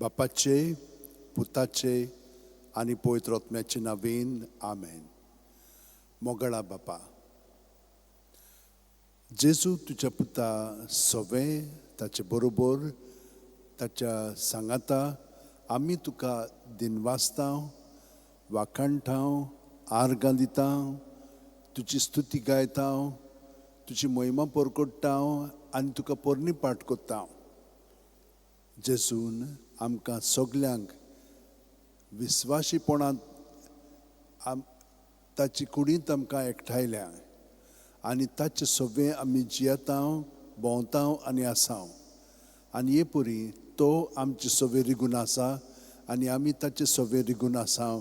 बापाचे, पुताचे आनी पवित्र आत्म्याचे नांवेन, आमेन. मोगळा बापा जेजू, तुज्या पुता सवें, ताचे बरोबर, ताच्या सांगाता आमी तुका दिनवासता, वाखाणटा, आर्गां दिता, तुजी स्तुती गायता, तुजी महिमा परकोट्टा आनी तुका पोरणी पाठ करता. जेजून आमकां सगल्यांक विस्वाशीपणांत ताची कुडींत आमकां एकठांयल्या आनी ताचे सगळें आमी जियेता, भोंवता आनी आसाव. आनी हे परी तो आमचे सवे रिगून आसा आनी आमी ताचे सवे रिगून आसा.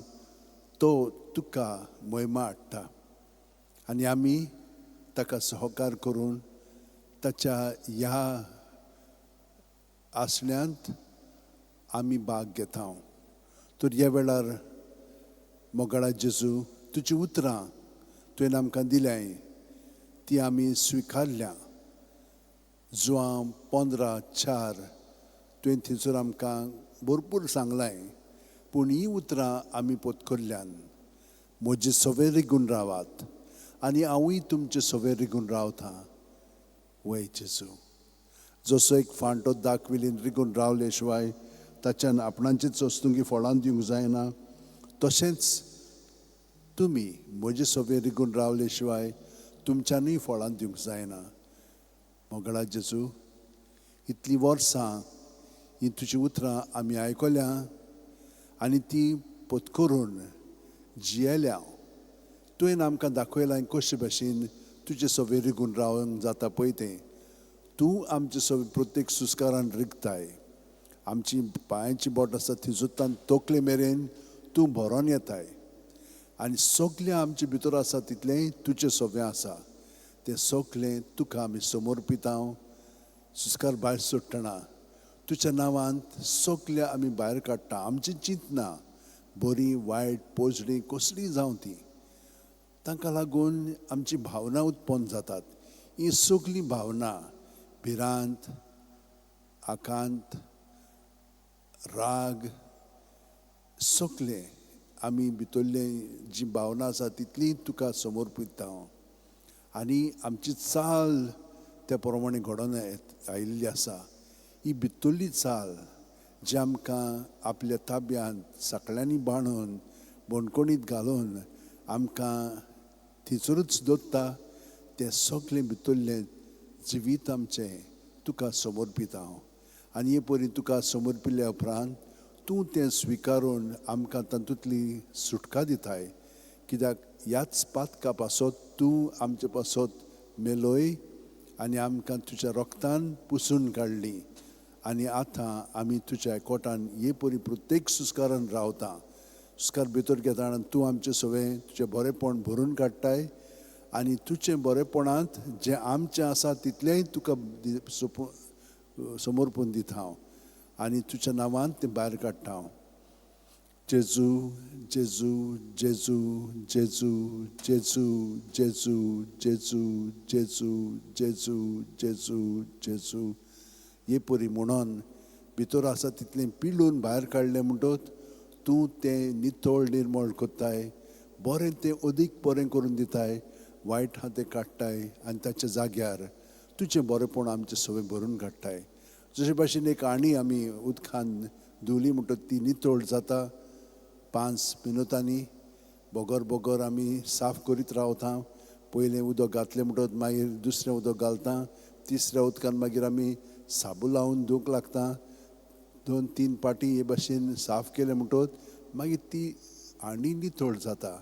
तो तुका महिमा हाडटा आनी आमी ताका सहकार करून ताच्या ह्या आसण्यांत आमी भाग घेता. तर ह्या वेळार मोगाळा जेजू, तुजी उतरां तुवें आमकां दिल्याय, ती आमी स्विकारल्या. जुवां 15:4 तुवें थंयसर आमकां भरपूर सांगलाय, पूण हीं उतरां आमी पोतकरल्यान. म्हजे सवे रिगून रावात आनी हांवूय तुमचे सवे रिगून रावता. वय जेजू, जसो एक फांटो दाखविलीन रिगून रावले शिवाय ताच्यान आपणाचीच वस्तुंकी फळां दिवंक जायना, तशेंच तुमी म्हजे सवे रिगून रावले शिवाय तुमच्यानूय फळां दिवंक जायना. मोगळा जेजू, इतलीं वर्सां हीं तुजीं उतरां आमी आयकल्या आनी तीं पत्करून जियेल्या. तुवें आमकां दाखयलां कशे भाशेन तुजे सवे रिगून रावंक जाता पळय तें. तूं आमचे सवे प्रत्येक सुस्कारान रिगताय. आमची पांयांची बोट आसा थंयसर तकले मेरेन तूं भरोन येताय आनी सगळें आमचे भितर आसा तितलें तुजें सवें आसा. तें सगळें तुका आमी समर्पिता. सुस्कार भायर सोडटना तुज्या नांवांत सगळें आमी भायर काडटा. आमची चिंतना बरी वायट पोजडी कसलीय जावं ती, तांकां लागून आमची भावना उत्पन्न जातात. ही सगळीं भावना भिरांत, आकांत, राग, सगळें आमी भितरले जी भावना आसा तितली तुका समर्पिता आनी आमची चाल त्या प्रमाणे घडोवन आयिल्ली आसा. ही भितरली चाल जी आमकां आपल्या ताब्यांत सगळ्यांनी बांदून बणकोणीत घालून आमकां थंयसरूच दवरता, तें सगळें भितरलें जिवीत आमचें तुका समर्पिता हांव. आनी हे परी तुका समर्पिल्ल्या उपरांत तूं तें स्विकारून आमकां तातूंतली सुटका दिताय. कित्याक ह्याच पातका पासत तूं आमचे पासत मेलोय आनी आमकां तुज्या रोगतान पुसून काडली आनी आतां आमी तुज्या एकवटान हे परी प्रत्येक सुस्कारान रावता. सुस्कार भितर घेता आनी तूं आमचें सगळें तुजें बरेंपण भरून काडटाय आनी तुजें बरेंपणांत जें आमचें आसा तितलेंय तुका समर्पून दिता हांव आनी तुज्या नांवान तें भायर काडटा हांव. जेजू, जेजू, जेजू, जेजू, जेजू, जेजू, जेजू, जेजू, जेजू, जेजू, जेजू हे परी म्हणून भितर आसा तितलें पिळून भायर काडलें म्हणटत तूं तें नितळ निर्मळ करताय, बरें तें अदीक बरें करून दिताय, वायट आहा तें काडटाय आनी ताच्या जाग्यार तुजें बरेंपण आमचें सगळें भरून काडटाय. जशे भाशेन एक आणी आमी उदकान धुवली म्हणटत ती नितळ जाता. 5 मिनुटांनी बगर बगर आमी साफ करीत रावता. पयलें उदक घातलें म्हणटत मागीर दुसरें उदक घालता, तिसऱ्या उदकान मागीर आमी साबू लावन धुवंक लागता. 2-3 पाटी हे भाशेन साफ केलें म्हणटत मागीर ती आणी नितळ जाता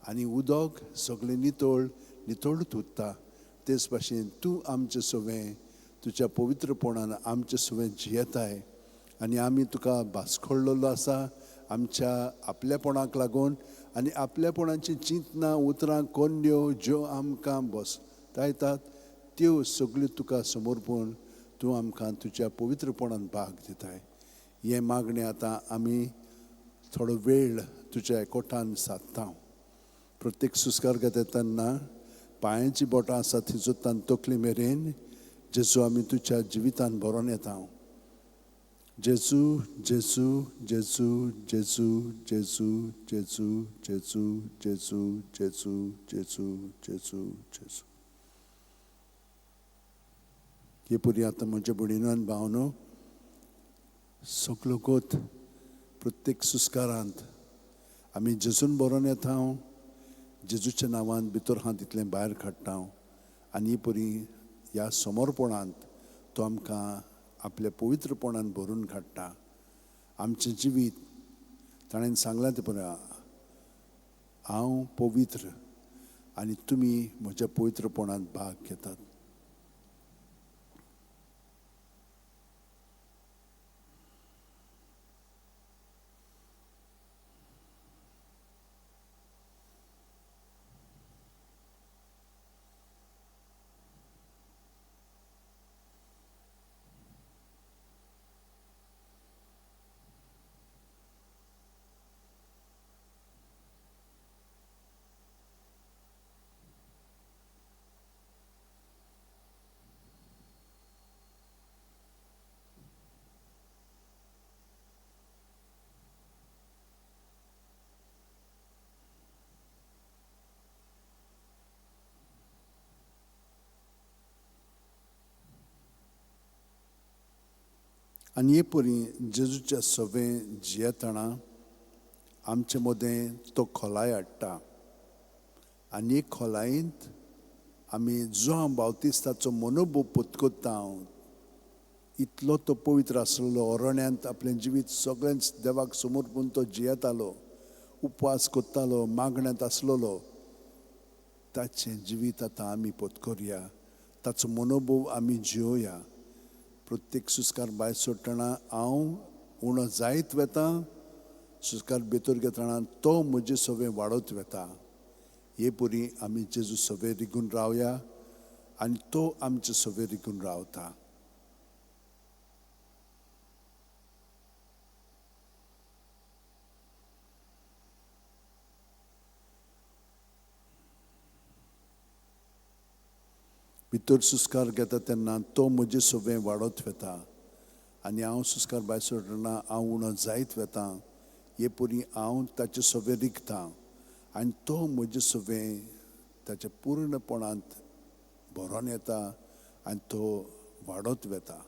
आनी उदक सगळें नितळ नितळूच उरता. तेच भाशेन तूं आमचें सगळें तुज्या पवित्रपणान आमचें सगळें जियेताय आनी आमी तुका भास्कळ्ळलो आसा आमच्या आपलेपणाक लागून आनी आपलेपणाची चिंतना उतरां कोन्न्यो ज्यो आमकां बसतायतात त्यो सगळ्यो तुका समर्पून तूं आमकां तुज्या पवित्रपणान भाग दिताय. हें मागणें आतां आमी थोडो वेळ तुज्या एकवटान सादता. प्रत्येक सुस्कार घेता तेन्ना पांयांची बोटां आसा थंयसर तकली मेरेन जेजू आमी तुज्या जिवितान भरोन येता. जेजू जेजू जेजू जेजू जेजू जेजू जेजू जेजू जेजू जेजू जेजू जेजू। हे पुरी आतां म्हज्या भयणीन भावनो सगलो गोत प्रत्येक सुस्कारांत आमी जेजून बरोवन येता, जेजूच्या नांवान भितर हात तितलें भायर काडटा आनी ही परी ह्या समर्पणांत तो आमकां आपल्या पवित्रपणान भरून काडटा। आमचें जिवीत ताणें सांगलां तें पळय, हांव पवित्र आनी तुमी म्हज्या पवित्रपणांत भाग घेतात। आनी हे परी जेजूच्या सवें जियेतना आमचे मदें तो खोलाय हाडटा आनी हे खोलायेंत आमी जुआंव बावतिस्ताचो मनोभोव पत्करता। इतलो तो पवित्र आसलेलो, अरण्यांत आपलें जिवीत सगळेंच देवाक समर्पून तो जियेतालो, उपवास करतालो, मागण्यांत आसलेलो। ताचें जिवीत आतां आमी पत्करया, ताचो मनोभोव आमी जियोया। प्रत्येक सुस्कार भायर सोडटना हांव उणो जायत वता, सुस्कार भितर घेतना तो म्हजे सवें वाडत वता। हे परी आमी जेजू सवें रिगून रावया आनी तो आमचे सवें रिगून रावता। भितर सुस्कार घेता तेन्ना तो म्हजे सवें वाडत वता आनी हांव सुस्कार भायर सोडटना हांव उणो जायत वता। हे परी हांव ताचे सवें रिगता आनी तो म्हजे सवें ताच्या पूर्णपणांत भरोन येता आनी तो वाडत वता।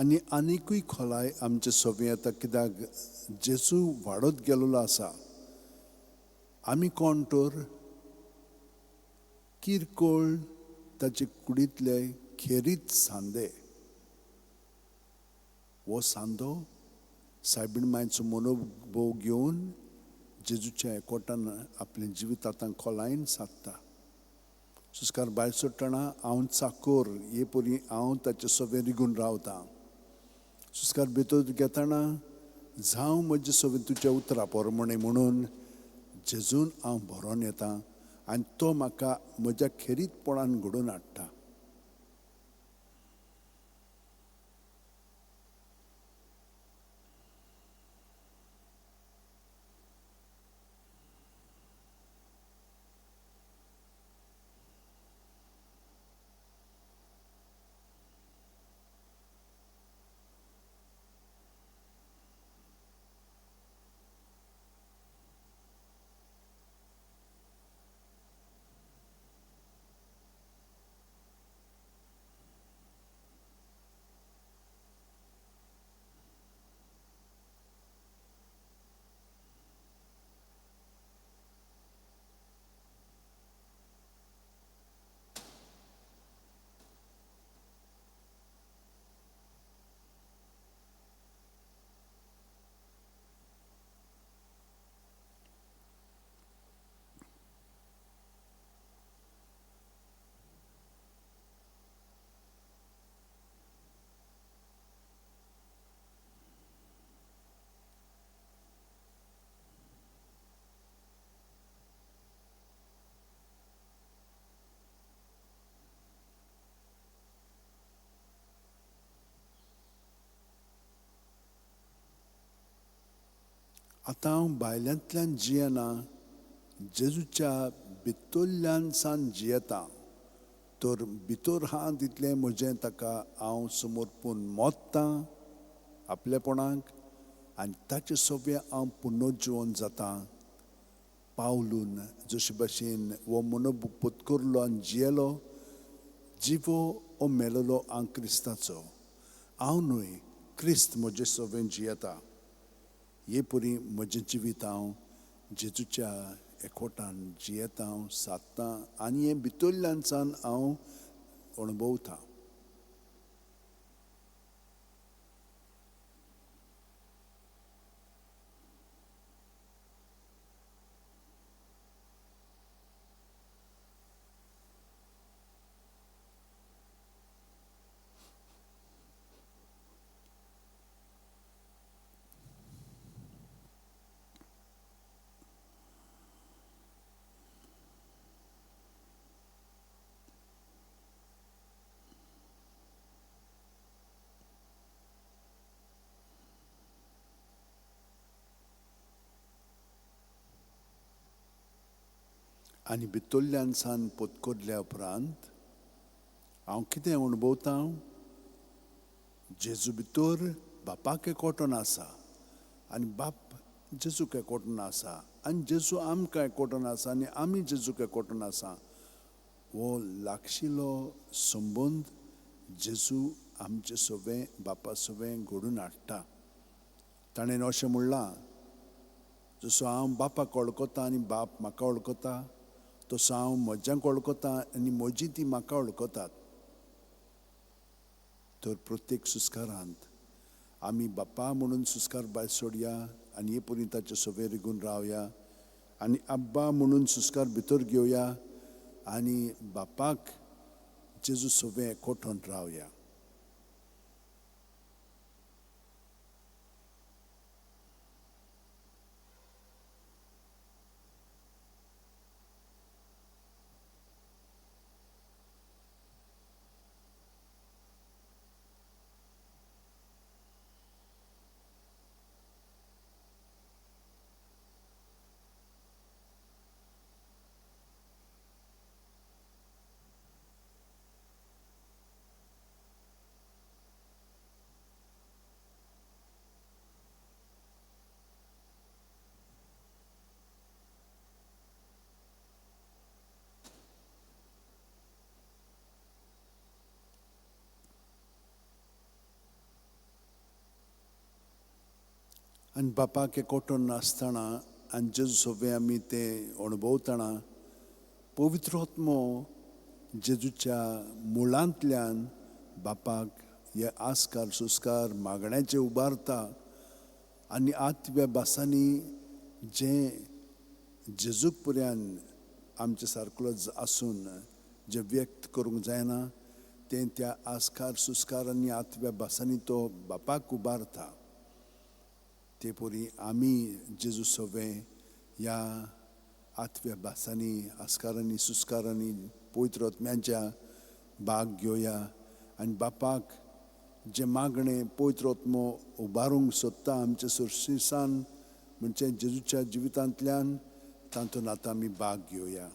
आनी आनिकूय खोलाय आमचे सवें येता, कित्याक जेजू वाडत गेल्लो आसा। आमी कोण तर किरकोळ ताचे कुडींतले खेरीत सांदे। हो सांदो सायबीण मायचो मनोभोव घेवन जेजूच्या एकवटान आपलें जिवीत आतां खोलायेन सादता। सुस्कार भायर सोडटना हांव चाकोर, हे परी हांव ताचे सवें रिगून रावता। सुस्कार भितर घेतना जावं म्हजे सवें तुज्या उतरा प्रमाणें म्हणून जेजून हांव भरोन येता आनी तो म्हाका म्हज्या खेरीतपणान घडोवन हाडटा। आतां हांव भायल्यांतल्यान जियेना, जेजूच्या भितरल्यान सान जियेता. तर भितर आहा तितलें म्हजें ताका हांव समर्पून मोत्तां आपलेपणाक आनी ताचे सोबें हांव पुनर्जिवन जाता. पावलून जशे भाशेन हो मनोब पत्करलो आनी जियेलो, जिवो ओ मेलोलो हांव क्रिस्ताचो, हांव न्हय क्रिस्त म्हजे सोबें जियेता. हे परी म्हजें जिवीत हांव जेजूच्या एकवटान जियेता, हांव सादतां आनी हें भितरल्यान सान हांव अणभवतां. आनी भितरल्यान सान पत्करल्या उपरांत हांव कितें अणभवतां, जेजू भितर बापाक एकवटून आसा आनी बाप जेजूक एकवटून आसा आनी जेजू आमकां एकवटून आसा आनी आमी जेजूक एकवटून आसा. हो लागशिलो संबंद जेजू आमचे सोबें बापा सोबें घडून हाडटा. ताणें अशें म्हणलां, जसो हांव बापाक वळखता आनी बाप म्हाका वळखता, तसो हांव म्हज्यांक वळखता आनी म्हजी ती म्हाका वळखतात. तर प्रत्येक सुस्कारांत आमी बापा म्हणून सुस्कार भायर सोडया आनी हे परी ताचे सोबें रिगून रावया आनी आब्बा म्हणून सुस्कार भितर घेवया आनी बापाक जेजू सोबें एकवटून रावया. आनी बापाक एकवटून आसतना आनी जेजू सोबें आमी तें अणभवतना पवित्र आत्मो जेजूच्या मुळांतल्यान बापाक हे आस्कार सुस्कार मागण्याचे उबारता आनी आत्व्या भासांनी जें जेजूक पर्यान आमचे सारको आसून जें व्यक्त करूंक जायना तें त्या आस्कार सुस्कार आनी आत्व्या भासांनी तो बापाक उबारता. ते परी आमी जेजू सोबें ह्या आत्व्या भासांनी आस्कारांनी सुस्कारांनी पवित्र आत्म्याच्या भाग घेवया आनी बापाक जें मागणें पवित्र आत्मो उबारूंक सोदता आमचे सोर्सीसान म्हणजे जेजूच्या जिवितांतल्यान तातूंत आतां आमी भाग घेवया.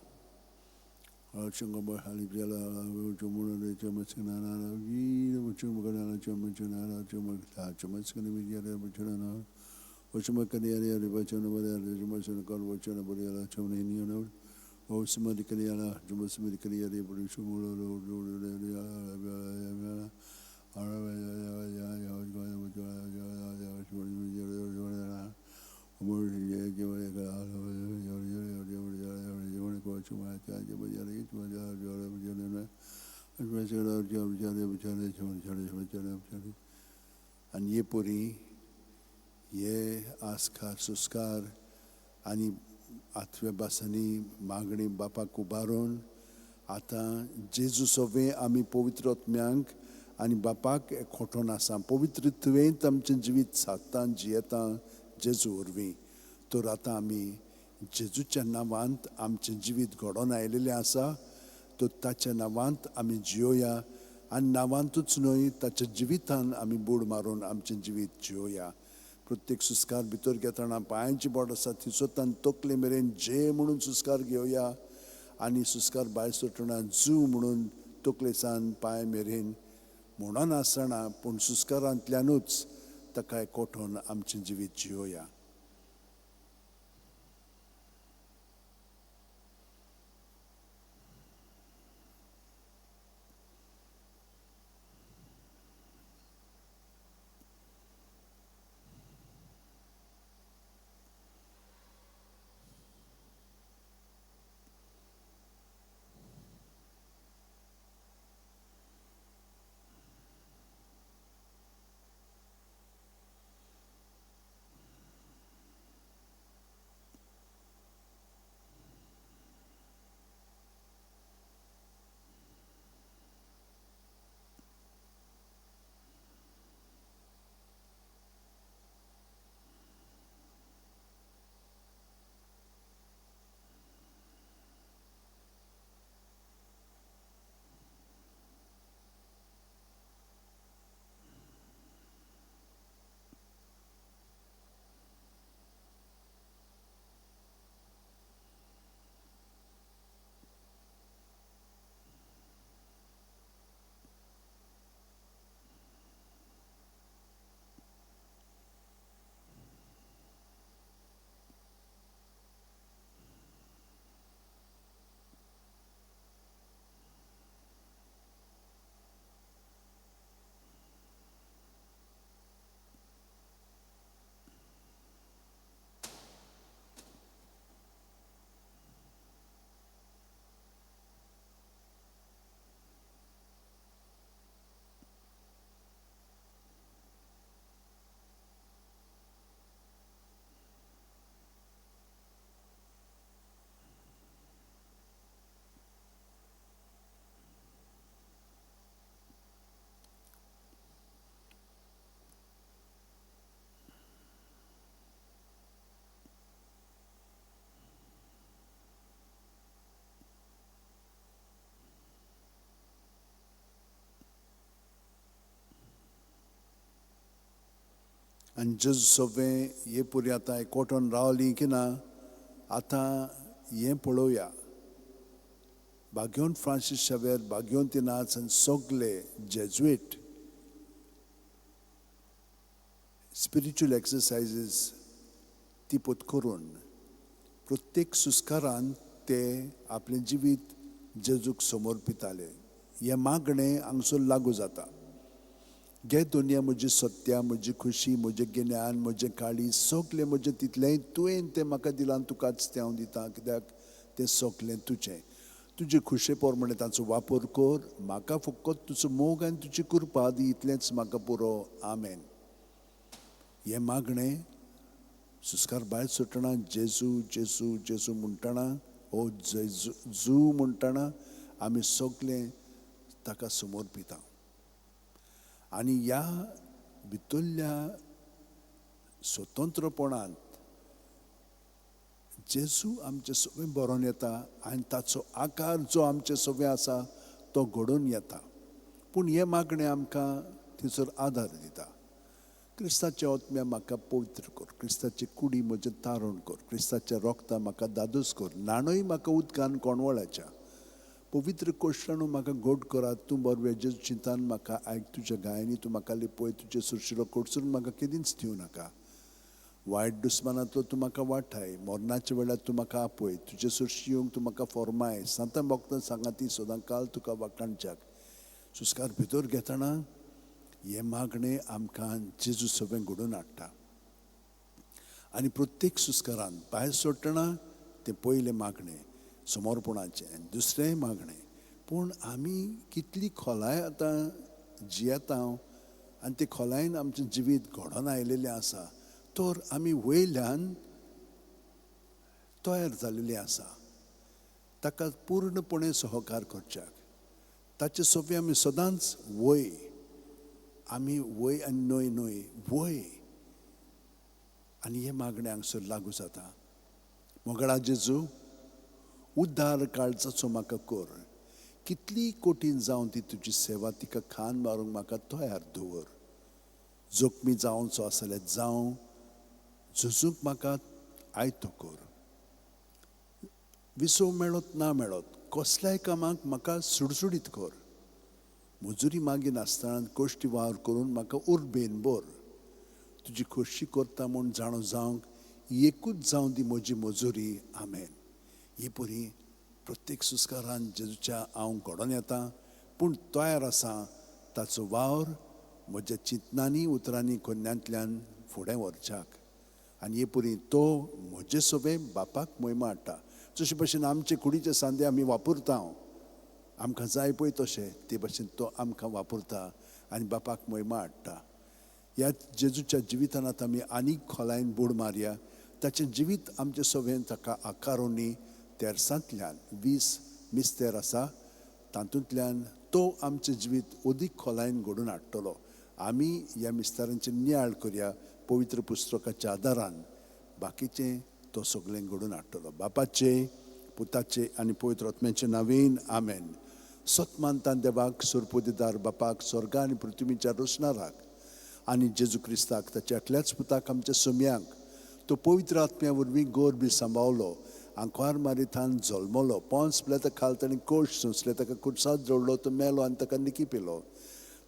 आनी हे परी हे आस्कार सुस्कार आनी आत्व्या भासांनी मागणी बापाक उबारून आतां जेजू सोबें आमी पवित्र आत्म्यांक आनी बापाक एकवटून आसा. पवित्र तुवेंत आमचें जिवीत सादता जियेता जेजू वरवीं. तर आतां आमी जेजूच्या नांवांत आमचें जिवीत घडोवन आयिल्लें आसा, तर ताच्या नांवांत आमी जियोया आनी नांवांतूच न्हय ताच्या जिवितान आमी बूड मारून आमचें जिवीत जियोया. प्रत्येक सुस्कार भितर घेतना पांयांची बोट आसा थंयसर तकले मेरेन जे म्हणून सुस्कार घेवया आनी सुस्कार भायर सोडटना जू म्हणून तकलेसान पांय मेरेन म्हणून आसना, पूण सुस्कारांतल्यानूच ताका एकवटून आमचें जिवीत जियोया. आनी जेजू सगळें हे पुरी आतां एकवटून रावली की ना, आतां हें पळोवया. बाग्योन फ्रांसीस शावेर, बाग्योन तिनाच आनी सगळे जेजुएट स्पिरिच्युअल एक्सरसायजीस ती पोत करून प्रत्येक सुस्कारान ते आपलें जिवीत जेजूक समर्पिताले. हें मागणें हांगसर लागू जाता. घे दुनिया म्हजी सत्या, म्हजी खुशी, म्हजें गिन्यान, म्हजें काळी, सगलें म्हजें तितलेंय तुवें तें म्हाका दिलां, तुकाच तें हांव दितां, कित्याक तें सगलें तुजें. तुजे खुशे प्रमाणे ताचो वापर कर, म्हाका फकत तुजो मोग आनी तुजी कृपा दी, इतलेंच म्हाका पुरो. आमेन. हें मागणें सुस्कार भायर सुटना जेजू जेजू जेजू म्हणटना, ओ जेजू जू म्हणटना आमी सगलें ताका समर्पिता. आनी ह्या भितरल्या स्वतंत्रपणांत जेजू आमचे सगळें बरोवन येता आनी ताचो आकार जो आमचे सगळें आसा तो घडोवन येता. पूण हें मागणें आमकां थंयसर आदार दिता. क्रिस्ताच्या आत्म्या म्हाका पवित्र कर, क्रिस्ताची कुडी म्हजें तारण कर, क्रिस्ताच्या रोगता म्हाका दादोस कर, न्हाणय म्हाका उदकान कोणवळाच्या, पवित्र कोश्टानू म्हाका गोड करात, तूं बरवे जेजू चिंतान म्हाका आयक, तुज्या गायांनी तूं म्हाका लिपय, तुजे सुरशिलो कोडसून म्हाका केदींच दिवं नाका. वायट दुस्मानांतलो तूं म्हाका वाठाय, मरणाच्या वेळार तूं म्हाका आपय, तुजे सुरशी येवंक तूं म्हाका फॉर्माय, सांतां भक्तां सांगा ती सदां काल तुका वाखाणच्याक. सुस्कार भितर घेतना हें मागणें आमकां जेजू सगळें घडोवन हाडटा. आनी प्रत्येक सुस्कारान भायर सोडटना तें पयलें मागणें समर्पणाचें, दुसरें मागणें. पूण आमी कितली खोलाय आतां जियेता आनी ते खोलायेन आमचें जिवीत घडोवन आयिल्लें आसा, तर आमी वयल्यान तयार जाल्लें आसा ताका पूर्णपणे सहकार करच्याक. ताचे सोबे आमी सदांच वय, आमी वय आनी न्हय न्हय वय. आनी हें मागणें हांगसर लागू जाता. मोगळा जेजू, उद्धार काळजाचो म्हाका कर, कितली कठीण जावन ती तुजी सेवा तिका खान मारूंक म्हाका तयार दवर. जोखमी जावचो आसल्यार जावं, झुजूंक म्हाका आयतो कर. विसव मेळत ना मेळत कसल्याय कामाक म्हाका सुडसुडीत कर. मजुरी मागिनासतना कश्टी वावर करून म्हाका उर्बेन भर. तुजी खोशी करता म्हूण जाणो जावंक एकूच जावं दी म्हजी मजुरी. आमेन. ही परी प्रत्येक सुस्कारान जेजूच्या हांव घडोवन येता, पूण तयार आसा ताचो वावर म्हज्या चिंतनांनी उतरांनी कोन्यांतल्यान फुडें व्हरच्याक. आनी हे परी तो म्हजे सोबे बापाक मोहिमा हाडटा. जशे भशेन आमचे कुडीचे सांदे आमी वापरता, आमकां जाय पळय तशें ते भशेन तो आमकां वापरता आनी बापाक मोहिमा हाडटा. ह्या जेजूच्या जिवितान आतां आमी आनीक खोलायन बोड मारया. ताचें जिवीत आमचे सोबेन ताका आकारोनी तेरसांतल्यान 20 मिस्तेर आसा, तातूंतल्यान तो आमचें जिवीत अदीक खोलायन घडून हाडटलो. आमी ह्या मिस्तारांचे नियाळ करया पवित्र पुस्तकाच्या आदारान. बाकीचें तो सगळें घडून हाडटलो. बापाचे, पुताचे आनी पवित्र आत्म्याचे नांवेन आमेन. सत मानता देवाक, सुरपुदेदार बापाक, स्वर्गा आनी पृथ्वीच्या रोसणाराक, आनी जेजू क्रिस्ताक ताच्या एकल्याच पुताक आमच्या सोम्यांक, तो पवित्र आत्म्या वरवीं गोर बी सांबावलो, आंकवार मारिथान जल्मलो, पोंस पिलेता खाल ताणें कोश सोंसले, ताका कुर्साद जोडलो, तो मेलो आनी ताका निकी पिलो.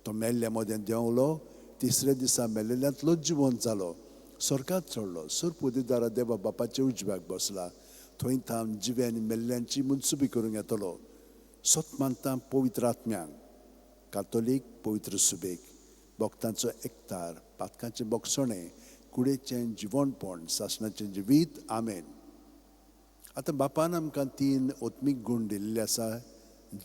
तो मेल्ल्या मदें देंवलो, तिसऱ्या दिसा मेल्ल्यांतलो जिवंत जालो, स्वर्गात चडलो, सुरपुदेदारा देवा बापाच्या उजव्याक बसला, थंय थावन जिवे आनी मेल्ल्यांची मुनसुबी करूंक येतलो. सत मानता पवित्र आत्म्यांक, कातोलीक पवित्र सुबेक, भक्तांचो एकतार, पातकांचें बोगसणें, कुडेचें जिवणपण, सासणाचें जिवीत. आमेन. आतां बापान आमकां 3 आत्मीक गूण दिल्ले आसा,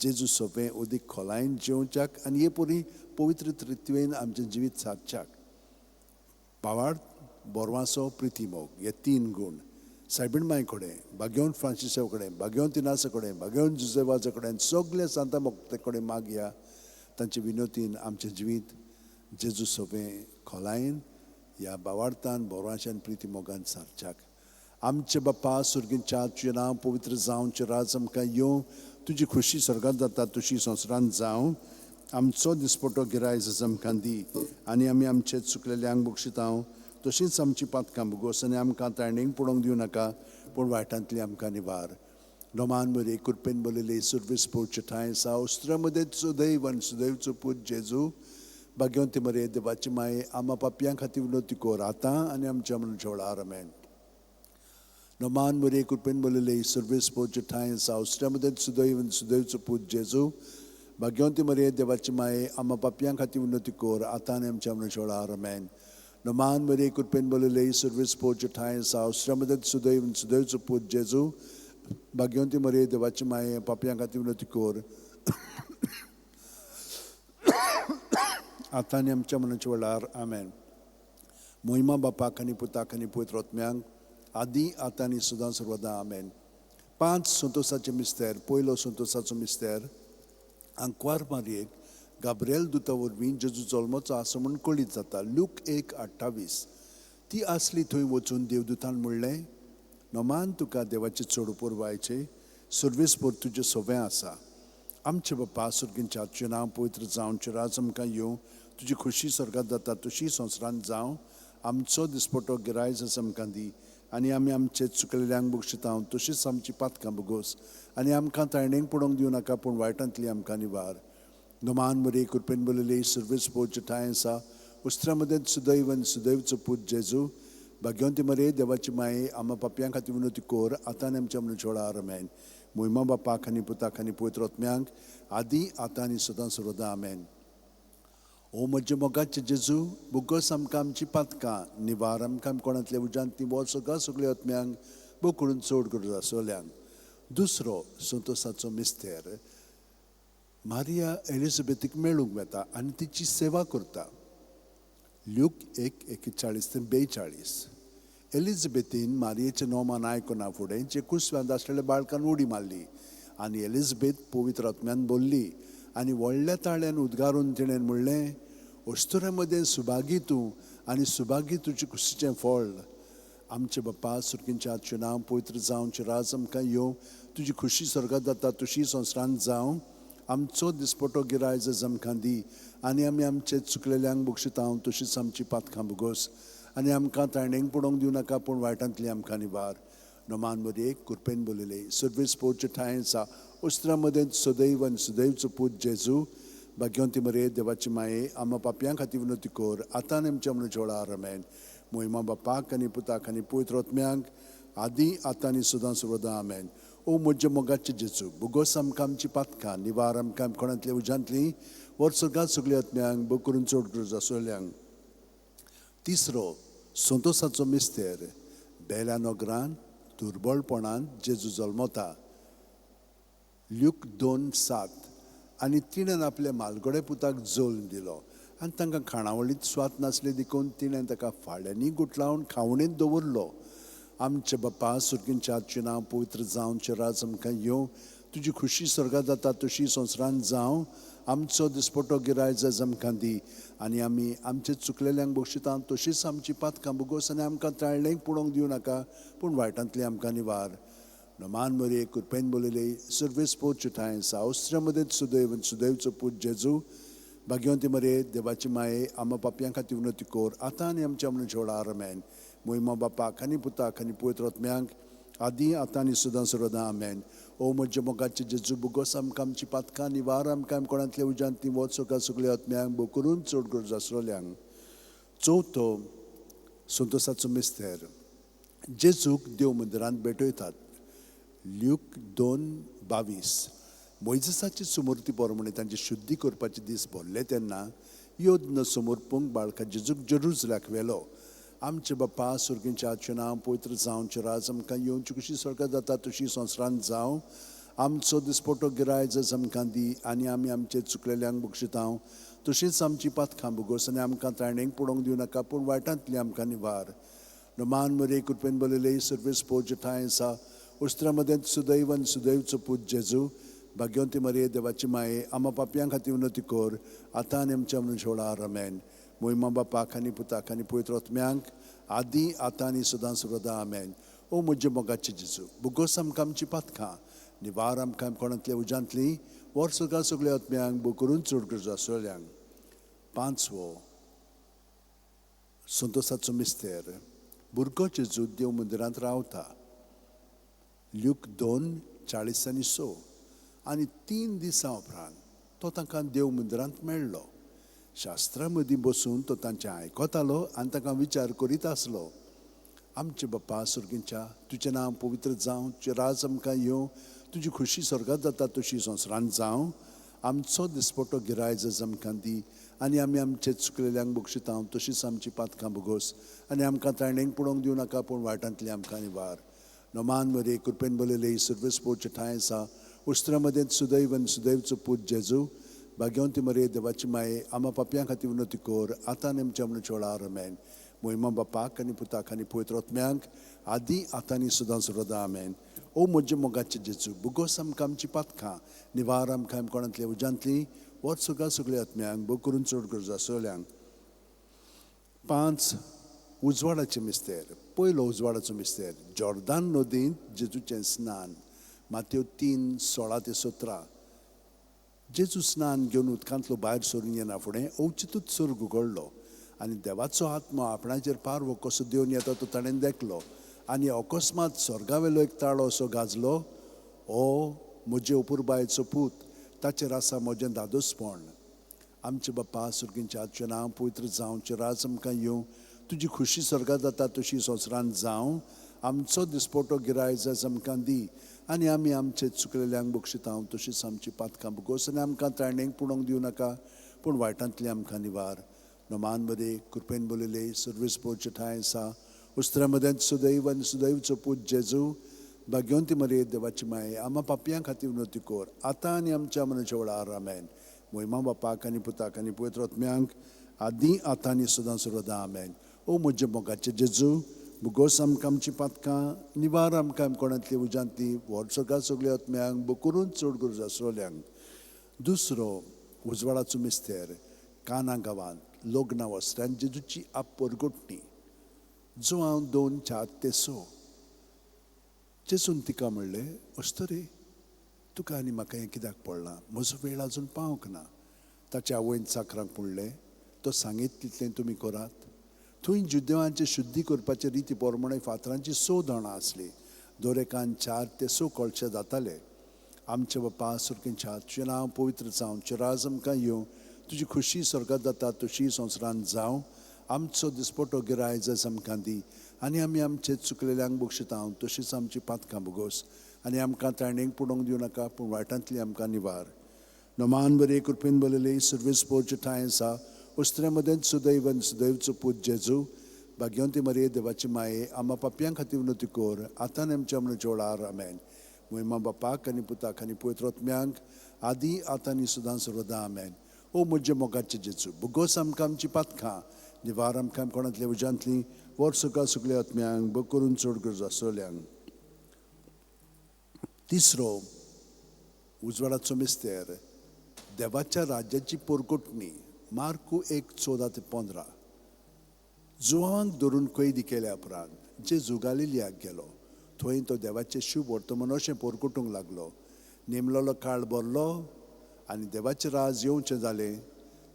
जेजू सोंपें अदीक खोलायेन जेवच्याक आनी हे परी पवित्र त्रित्वेन आमचें जिवीत सादच्याक. भावार्थ, बोरवांसो, प्रिती, मोग हे 3 गूण सायबीण माय कडेन, बागेवन फ्रांसिसा कडेन, बागेवन तिनासा कडेन, बागेवन जुजेवाजा कडेन, सगल्या सांता भक्ते कडेन मागया. तांचे विनोतीन आमचें जिवीत जेजू सोंपें खोलायेन ह्या भावार्थान, बोरवांशान, प्रिती, मोगान सारच्याक. आमचे बापा सुर्गीच्या, तुजें नांव पवित्र जावं, राज आमकां येवं, तुजी खोशी स्वर्गांत जाता तशी संवसारांत जावं. आमचो दिसपटो गिरायज आमकां दी, आनी आमी आमचे चुकलेल्यांक बक्षितांव तशींच आमची पातकां भोगोस, आनी आमकां ताणेंक पडोवंक दिवं नाका, पूण वायटांतली आमकां निवार. नोमान मरे कृपेन बरयले सुर्वीस पोवचे ठांय सा उस्त्रा मदें सुदैव आनी सुदैवचो पूत जेजू, भाग्यवंती मरे देवाची माये, आमा पापयां खातीर विनोती कर आतां आनी आमच्या मरणाच्या वेळार. आमेन. नोमान मरे कृपेन बरयले सुर्वीस पोवचे ठांय सा उस्त्रा मदें सुदैव आनी सुदैवचो पूत जेजू, भाग्यवंती मरे देवाची माये, आमा पापयां खातीर विनोती कर आतां आनी आमच्या मरणाच्या वेळार. आमेन. नोमान मरे कृपेन बरयले सुर्वीस पोवचे ठांय सा उस्त्रा मदें सुदैव आनी सुदैवचो पूत जेजू, भाग्यवंती मरे देवाची माये, पापयां खातीर विनोती कर आतां आनी आमच्या मरणाच्या वेळार. आमेन. मोहिमा बापाक आनी पुताक आनी पवित्र आत्म्यांक, आदी आतां आनी सदां सर्वदा. आमेन. 5 संतोसाचे मिस्तेर. पयलो संतोसाचो मिस्तेर, आंकवार मारयेक गाब्रिएल दुता वरवीं जेजू जल्मचो आसा म्हूण कळीत जाता. लूक 1:28. ती आसली थंय वचून देवदूतान म्हणलें, नोमान तुका देवाचे चड पुरवायचे सर्वेस्पर तुजें सोबें आसा. आमचे बापा सुर्गींच्या, तुजें नांव पवित्र जावं, राज आमकां येवं, तुजी खोशी स्वर्गांत जाता तशी संवसारांत जावं. आमचो दिसपटो गिरायज आमकां दी, आनी आमी आमचे चुकलेल्यांक बक्षितांव तशीच आमची पातकां भोगोस, आनी आमकां ताणेंक पडोवंक दिवं नाका, पूण वायटांतली आमकां निवार. नोमान मरे कृपेन बरयले सुर्वेस पोवचे ठांय आसा उस्त्रा मदें सुदैव आनी सुदैवचो पूत जेजू, भाग्यवंती मरे देवाची माये, आमा पापयां खातीर विनोती कर आतां आनी आमच्या मरणाच्या वेळार. आमेन. मोहिमा बापाक आनी पुताक आनी पवित्र आत्म्यांक, आदी आतां आनी सदां सर्वदा. आमेन. ओ म्हज्या मोगाचे जेजू, बोगस आमकां आमची पातकां निवार, आमकां कोणांतल्या उज्यांत ती वच सगळ्या सगळ्या आत्म्यांक बोकडून चड गरज आसलेल्यांक. दुसरो संतोसाचो मिस्तेर, मारिया एलिझाबेथीक मेळूंक वता आनी तिची सेवा करता. ल्यूक 1:41 ते 42. एलिझाबेथीन मारियेचें नोमान आयकना फुडें जे कुसव्यांत आसलेल्या बाळकान उडी मारली आनी एलिझाबेथ पवित्र आत्म्यान बोल्ली आनी व्हडल्या ताळ्यान उद्गारून तिणें म्हणलें, अस्तुऱ्यां मदें सुभागी तूं आनी सुभागी तुजे कुशीचें फळ. आमचे बापा सुर्गींच्या, तुजें नांव पवित्र जावं, राज आमकां येवं, तुजी खोशी स्वर्गांत जाता तशी संवसारांत जावं. आमचो दिसपटो गिरायज आमकां दी, आनी आमी आमचे चुकलेल्यांक बक्षितांव तशीच आमची पातकां भोगोस, आनी आमकां ताणेंक पडोवंक दिवं नाका, पूण वायटांतली आमकां निवार. नोमान मरयेक कृपेन बोलिले, सर्वेस पोरचे ठांय आसा, उस्त्रा मदें सदैव आनी सुदैवचो पूत जेजू, भाग्यवंती मरये देवाची माये, आमा पापयां खातीर विनवती कर, आतां आनी आमच्या मरणाच्या वेळार. आमेन. मोहिमा बापाक आनी पुताक आनी पवित्र आत्म्याक, आदी आतां आनी सदां सर्वदां. आमेन. ओ म्हज्या मोगाचे जेजू, भुगोस आमकां आमची पातकां, निवार आमकां कोणांतल्या उज्यांतली, वर सर्गात सगल्या आत्म्यांक, भोग करून चड गरज आसलेल्यांक. तिसरो संतोसाचो मिस्तेर, बेल्या नगरान दुर्बळपणान जेजू जल्मता. ल्यूक 2:7. आनी तिणें आपल्या मालगडे पुताक जल्म दिलो आनी तांकां खाणावळींत स्वाद नासले देखून तिणें ताका फाळ्यांनी गुटलावन खावणेंत दवरलो. आमचे बापा सुर्गींच्या तुजें नांव पवित्र जावन तुजें राज आमकां येवं, तुजी खुशी स्वर्गात जाता तशी संवसारांत जावं. आमचो दिसपटो गिरायज आयज आमकां दी आनी आमी आमचे चुकलेल्यांक बक्षिता तशीच आमची पातकां भोगोस आनी आमकां ताळणेक पडोवंक दिवं नाका, पूण वायटांतली आमकां निवार. नमान मरये कृपेन बोलिले, सर्वेस पोरचे ठांय सावस्त्र्या मदें सुदैव आनी सुदैवचो पूत जेजू, भाग्यवंती मरये देवाची माये, आमा पापयां खातीर विनवती कर, आतां आनी आमच्या मरणाच्या वेळार. आमेन. मोहिमा बापाक आनी पुताक आनी पवित्र आत्म्याक, आदी आतां आनी सदां सर्वदां. आमेन. ओ म्हज्या मोगाचे जेजू, भोगोस आमकां आमची पातकां, निवार आमकां कोणांतल्या उज्यांत वच सगळ्या सगल्या आत्म्यांक, भोग करून चड गरज आसलेल्यांक. चवथो संतोसाचो मिस्तेर, जेजूक देव मंदिरांत भेटयतात. ल्यूक 2:22. मोयजेसाची सुमूर्ती प्रमाणे तांची शुद्धी करपाचे दीस भरले तेन्ना यज्ञ समर्पूंक बाळका जेजूक जेरुजल्याक व्हेलो. आमचे बापा सुर्गींच्या तुजें नांव पवित्र जावं, तुजें राज आमकां येवं, तुजी खुशी स्वर्गात जाता तशी संवसारांत जावं. आमचो दिसपटो गिरायज आयज आमकां दी आनी आमी आमचे चुकलेल्यांक बक्षिता तशीच आमची पातकां भोगोस आनी आमकां ताणेंक पडोवंक दिवं नाका, पूण वायटांतली आमकां निवार. नमान मरये कृपेन बोलिले, सर्वेस पोरचे ठांय आसा, उस्त्रा मदें सुदैव आनी सुदैवचो पूत जेजू, भाग्यवंती मरये देवाची माये, आमा पापयां खातीर विनवती कर, आतां आनी आमच्या मरणाच्या वेळार. आमेन. मोहिमा बापाक आनी पुताक आनी पवित्र आत्म्याक, आदी आतां आनी सदां सर्वदां. आमेन. ओ म्हज्या मोगाचे जेजू, भोगोस आमकां आमची पातकां, निवार आमकां कोणांतल्या उज्यांतली, वर सगळ्या सगल्या आत्म्यांक, भोग करून चड गरज आसलेल्यांक. पांचवो संतोसाचो मिस्तेर, भुरगो जेजू देव मंदिरांत रावता. ल्यूक 2:40 आनी 6. आनी 3 दिसां उपरांत तो तांकां देव मंदिरांत मेळ्ळो. शास्त्रा मदीं बसून तो तांचें आयकतालो आनी तांकां विचार करीत आसलो. आमचे बापा सुर्गींच्या, तुजें नांव पवित्र जावं, तुजें राज आमकां येवं, तुजी खुशी स्वर्गात जाता तशी संवसारांत जावं. आमचो दिसपटो गिरायज आयज आमकां दी आनी आमी आमचे चुकलेल्यांक बक्षिता तशीच आमची पातकां भोगोस आनी आमकां ताणेंक पडोवंक दिवं नाका, पूण वायटांतली आमकां निवार. नमान मरये कृपेन बोलिले, सर्वेस पोरचे ठांय आसा, उस्त्रा मदें सुदैव आनी सुदैवचो पूत जेजू, भाग्यवंती मरये देवाची माये, आमा पापयां खातीर विनवती कर, आतां आनी आमच्या मरणाच्या वेळार. आमेन. मोहिमा बापाक आनी पुताक आनी पवित्र आत्म्याक, आदी आतां आनी सदां सर्वदां. आमेन. ओ म्हज्या मोगाचे जेजू, भोगोस आमकां आमची पातकां, निवार आमकां कोणांतल्या उज्यांतली, वच सगळ्या सगल्या आत्म्यांक, भोग करून चड गरज आसलेल्यांक. 5 उजवाडाचे मिस्तेर, पयलो उजवाडाचो मिस्तेर, जॉर्दान नदींत जेजूचें स्नान. मातेव 3:16 ते 17. जेजू स्नान घेवन उदकांतलो भायर सरून येना फुडें अवचितूच सर्ग उगडलो आनी देवाचो आत्मो आपणाचेर पारवो कसो देवन येता तो ताणें देखलो. आनी अकस्मात स्वर्गावेलो एक ताळो असो गाजलो, ओ म्हजे अपुरबायेचो पूत, ताचेर आसा म्हजें धादोसपण. आमचे बापा सुर्गींच्या, तुजें नांव पवित्र जावं, तुजें राज आमकां येवं, तुजी खुशी स्वर्गात जाता तशी संवसारांत जावं. आमचो दिसपटो गिरायज आयज आमकां दी आनी आमी आमचे चुकलेल्यांक बक्षिता तशीच आमची पातकां भोगोस आनी आमकां ताणेंक पडोवंक दिवं नाका, पूण वायटांतली आमकां निवार. नमान मरये कृपेन बोलिले, सर्वेस पोरचे ठांय आसा, उस्त्रा मदें सुदैव आनी सुदैवचो पूत जेजू, भाग्यवंती मरये देवाची माये, आमा पापयां खातीर विनवती कर, आतां आनी आमच्या मरणाच्या वेळार. आमेन. मोहिमा बापाक आनी पुताक आनी पवित्र आत्म्याक, आदी आतां आनी सदां सर्वदां. आमेन. ओ म्हज्या मोगाचे जेजू, भोगोस आमकां आमची पातकां, निवार आमकां कोणांतली उज्यांतली, व्हड सगळ्या सगल्या आत्म्यांक, भोग करून चड गरज आसलेल्यांक. दुसरो उजवाडाचो मिस्तेर, काना गांवांत लग्ना वस्त्रान जेजूची आपरगोटणी. जुआंव 2:4 ते 6. जेजून तिका म्हणलें, अस्तरे, तुका आनी म्हाका हें कित्याक पडलां? म्हजो वेळ आजून पावंक ना. ताच्या आवयन चाकरांक म्हणलें, तो सांगीत तितलें तुमी करात. थंय जुदेवांचे शुद्धी करपाचे रिती पोरमाणें फातरांचीं स दोणां आसलीं, दर एकान 4 ते 6 कळशे जाताले. आमचे बापा सुर्गेंच्या, तुजें नांव पवित्र जावं, तुजें राज आमकां येवं, तुजी खुशी स्वर्गात जाता तशी संवसारांत जावं. आमचो दिसपटो गिराय आयज आमकां दी, आनी आमी आमचे चुकलेल्यांक बक्षिता तशीच आमची पातकां भोगोस, आनी आमकां ताणेक पुडोवंक दिवं नाका, पूण वायटांतली आमकां निवार. नमान बरे कृपेन बरयले सर्वीस पोरचे ठांय आसा, उस्त्र्या मदेंच सुदैव आनी सुदैवचो पूत जेजू, भाग्यवंती मरिये देवाची माये, आमा पापयां खातीर विनवती कर, आतां आनी आमच्या मरणाच्या वेळार. आमेन. मोहिमा बापाक आनी पुताक आनी पवित्र आत्म्यांक, आदी आतां आनी सदां सर्वदा. आमेन. ओ म्हजे मोगाचे जेजू, भोगोस आमकां आमची पातकां, निवार आमकां कोणांतल्या उज्यांतली, वर्स सगळ्या आत्म्यांक बग करून चड गरज आसल्यांक. तिसरो उजवाडाचो मिस्तेर, देवाच्या राज्याची पोरकोटणी. मार्कू 1:14 ते 15. जुवांक धरून कैदी केल्या उपरांत जेजू गालिलियाक गेलो. थंय तो देवाचें शुभ वर्तमान अशें पोरकोटूंक लागलो. नेमलोलो काळ भरलो आनी देवाचें राज येवचें जालें.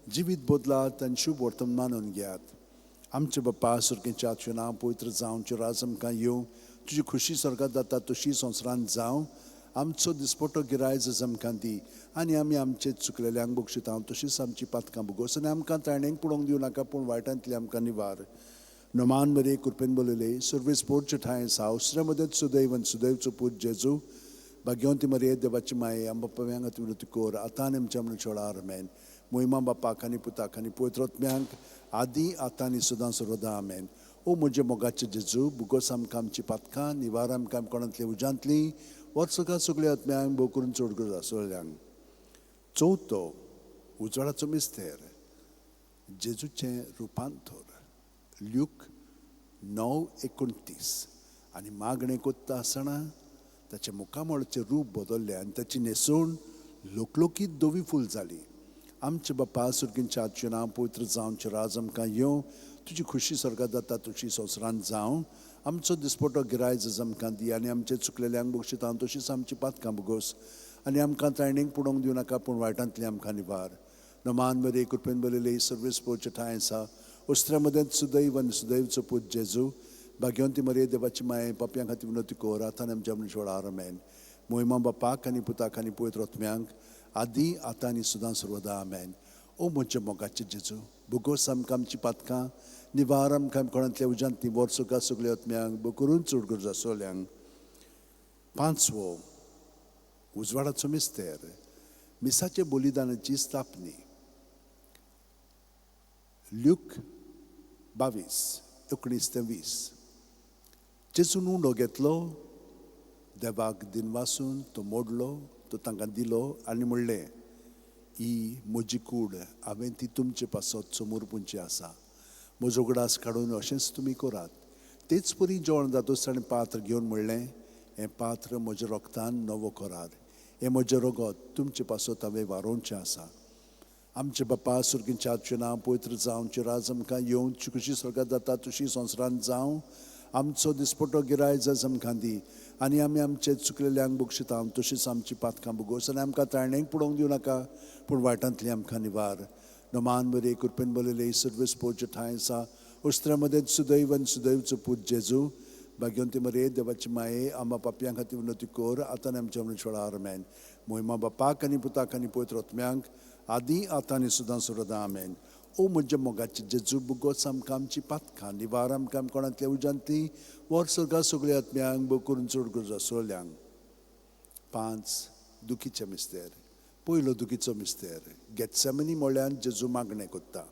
जिवीत बदलात आनी शुभ वर्तमान मानून घेयात. आमचे बापा सुर्गेच्या, तुजें नांव पवित्र जावं, तुजें राज आमकां येवं, तुजी खुशी स्वर्गात जाता तशी संवसारांत जावं. आमचो दिसपटो गिराय आमकां दी, आनी आमी आमचे चुकलेल्यांक बक्षिता तशीच आमची पातकां भोगोस, आनी आमकां ताणेक पुडोवंक दिवं नाका, पूण वायटांतली आमकां निवार. नमान बरे कृपेन बरयले सर्वीस पोरचे ठांय आसा, उसऱ्या मदेंच सुदैव आनी सुदैवचो पूत जेजू, भाग्यवंती मरिये देवाची माये, आमकां पापयांक खातीर विनवती कर, आतां आनी आमच्या मरणाच्या वेळार. आमेन. मोहिमा बापाक आनी पुताक आनी पवित्र आत्म्यांक, आदी आतां आनी सदां सर्वदा. आमेन. ओ म्हजे मोगाचे जेजू, भोगोस आमकां आमची पातकां, निवार आमकां कोणांतली उज्यांतली, वर्सका सगळ्या आत्म्यांक भोव करून चड गरज आसल्यांक. चवथो उजवाडाचो मिस्तेर, जेजूचें रुपांतर. ल्यूक 9:29. आनी मागणें कोत्ता आसतना ताचें मुखामळचें रूप बदल्लें आनी ताची न्हेसवण लोकलोकीत धवी फूल जाली. आमचे बापा सुर्गेंच्या, तुजें नांव पवित्र जावं, तुजें राज आमकां येवं, तुजी खुशी स्वर्गात जाता तशी संवसारांत जावं. आमचो दिसपटो गिराय आमकां दी, आनी आमचे चुकलेल्यांक बक्षिता तशीच आमची पातकां भोगोस, आनी आमकां ताणेक पुडोवंक दिवं नाका, पूण वायटांतली आमकां निवार. नमान बरे कृपेन बरयले सर्वीस पोरचे ठांय आसा, उस्त्र्या मदेंच सुदैव आनी सुदैवचो पूत जेजू, भाग्यवंती मरिये देवाची माये, पापयां खातीर विनवती कर, आतां आनी आमच्या मरणाच्या वेळार. आमेन. मोहिमा बापाक आनी पुताक आनी पवित्र आत्म्यांक, आदी आतां आनी सदां सर्वदा. आमेन. ओ म्हज्या मोगाचे जेजू, भोगोस आमकां आमची पातकां, निवार आमकां कोणांतल्या उज्यांतली, वर्सुका सगळ्या आत्म्यांक भोग करून चड गरज आसल्यांक. पांचवो उजवाडाचो मिस्तेर, मिसाचे बलिदानाची स्थापनी. ल्यूक 22:19 ते 20. जेजून उंडो घेतलो, देवाक दिनवासून तो मोडलो, तो तांकां दिलो आनी म्हणलें, ही म्हजी कूड, हांवें ती तुमचे पासत समर्पूंची आसा. म्हजो उगडास काडून अशेंच तुमी करात. तेच परी जेवण जातूच ताणें पात्र घेवन म्हणलें, हें पात्र म्हज्या रोगतान नवो करार, हें म्हजें रगत तुमचे पासत हांवें वारोवचें आसा. आमचे बापा सुर्गेंच्या, तुजें नांव पवित्र जावं, तुजें राज आमकां येवं, तुजी खुशी स्वर्गात जाता तशी संवसारांत जावं. आमचो दिसपटो गिराय आमकां दी, आनी आमी आमचे चुकलेल्यांक बक्षिता तशीच आमची पातकां भोगोस, आनी आमकां ताणेक पुडोवंक दिवं नाका, पूण वायटांतली आमकां निवार. नमान बरे कृपेन बरयले सर्वीस पोरचे ठांय आसा, उस्त्र्या मदेंच सुदैव आनी सुदैवचो पूत जेजू, भाग्यवंती मरिये देवाची माये, आमकां पापयां खातीर विनवती कर, आतां आनी आमच्या मरणाच्या वेळार. आमेन. मोहिमा बापाक आनी पुताक आनी पवित्र आत्म्यांक, आदी आतां आनी सदां सर्वदा. आमेन. ओ म्हज्या मोगाचे जेजू, भोगोस आमकां आमची पातकां, निवार आमकां कोणांतल्या उज्यांतली, वर्सगा सगळ्या आत्म्यांक भोग करून चड गरज आसल्यांक. 5 दुखीचे मिस्तेर. पयलो दुखीचो मिस्तेर, गेत्सेमनी म्हळ्यान जेजू मागणें कोत्ता.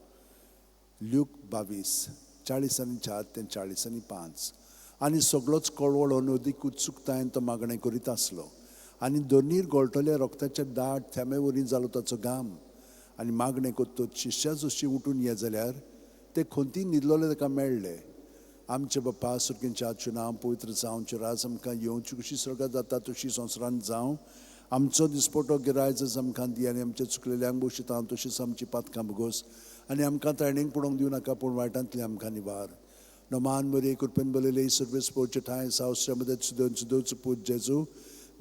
ल्यूक 22:44 ते 45. आनी सगळोच कळवळो अदीक उत्सुकतायेन तो मागणें करीत आसलो, आनी दोनीर गळटल्या रोगताच्या दाट थेंबे वरी जालो ताचो घाम. आनी मागणें कोत्तोच शिश्या जशी उठून ये जाल्यार ते खंती न्हिदलोले ताका मेळ्ळे. आमचे बापा सुर्गेंच्या, तुजें नांव पवित्र जावं, तुजें राज आमकां येवं, तुजी खुशी स्वर्गात जाता तशी संवसारांत जावं. आमचो दिसपटो गिराय आमकां दी, आनी आमचे चुकलेल्यांक बक्षिता तशीच आमची पातकां भोगोस, आनी आमकां ताणेक पुडोवंक दिवं नाका, पूण वायटांतली आमकां निवार. नमान बरे कृपेन बरयले सर्वीस पोरचे ठांय आसा, उस्त्र्या मदेंच सुदैव सुदैवचो पूत जेजू,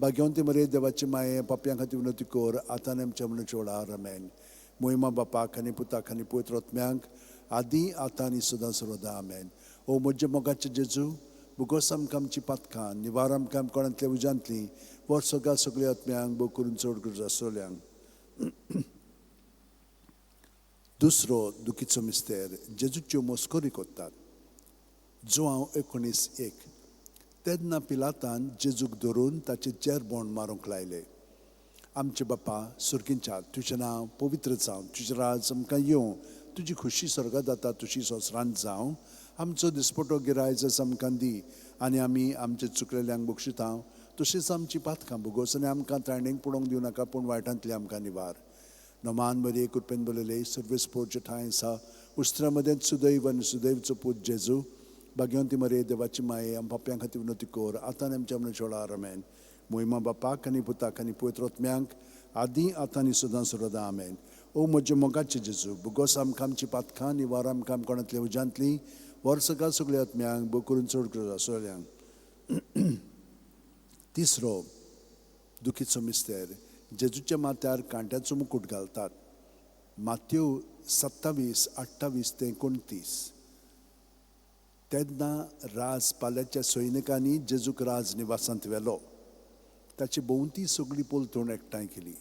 भाग्यवंती मरिये देवाची माये, पापयां खातीर विनवती कर, आतां आनी आमच्या मरणाच्या वेळार. आमेन. मोहिमा बापाक आनी पुताक आनी पवित्र आत्म्यांक, आदी, आतां आनी सदां सर्वदा. आमेन. ओ म्हज्या मोगाचे जेजू, भुगोस आमकां आमची पातकां, निवार आमकां कोणांतल्या उज्यांतली, वर सगळ्या सगळ्या आत्म्यांक, भोव करून चड गरज आसतल्यांक. दुसरो दुखीचो मिस्तेर, जेजूच्यो मस्करी करतात. जुआंव 19:1. तेन्ना पिलातान जेजूक धरून ताचे चेरबोंड मारूंक लायले. आमचे बापा सुर्गींच्या, तुजें नांव पवित्र जावं, तुजें राज आमकां येवं, तुजी खुशी स्वर्गात जाता तुशी संवसारांत जावं. आमचो दिसपटो गिरायज आमकां दी आनी आमी आमचे चुकलेल्यांक बक्षिता तशीच आमची पातकां भोगोस आनी आमकां त्राणेक पडोवंक दिवं नाका, पूण वायटांतली आमकां निवार. नमान बरी कृपेन बरयले सर्वेस पोरचे ठांय आसा उस्त्रा मदें सुदैव आनी सुदैवचो पूत जेजू, भाग्यवंती मरे देवाची माये, आम पापयां खातीर विनवती कर आतां आनी आमच्या मरणाच्या वेळार. आमेन. मोहिमा बापाक आनी पुताक आनी पवित्र आत्म्यांक, आदी आतां आनी सदां सर्वदा. आमेन. ओ म्हज्या मोगाचे जेजू, भुगोस आमकां आमची पातकां, निवार आमकां कोणांतल्या उज्यांतली, वर सगळ्या सगळ्या आत्म्यांक, भोव करून चड गरज आसतल्यांक. तिसरो दुखीचो मिस्तेर, जेजूच्या माथ्यार कांट्याचो मुकूट घालतात. मात्यो 27:28 ते 29. तेन्ना राज पाल्याच्या सैनिकांनी जेजूक राज निवासांत व्हेलो. ताची भोंवती सगळी पलतूण एकठांय केली.